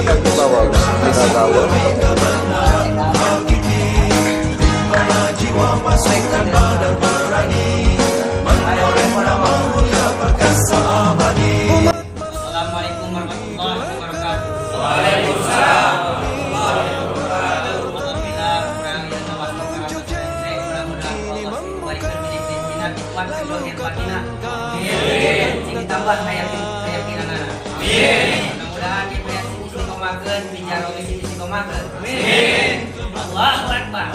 Minagawa. Assalamualaikum warahmatullahi wabarakatuh. Waalaikumsalam. Alhamdulillah, urang yang mudah-mudahan Allah diberikan milik kuat zahir batinna. Amin. Sing ditambah keyakinanana. Amin. Mudah-mudahan diberi sing istiqomahkeun, pinjar oge sing istiqomahkeun. Amin. Allahu Akbar.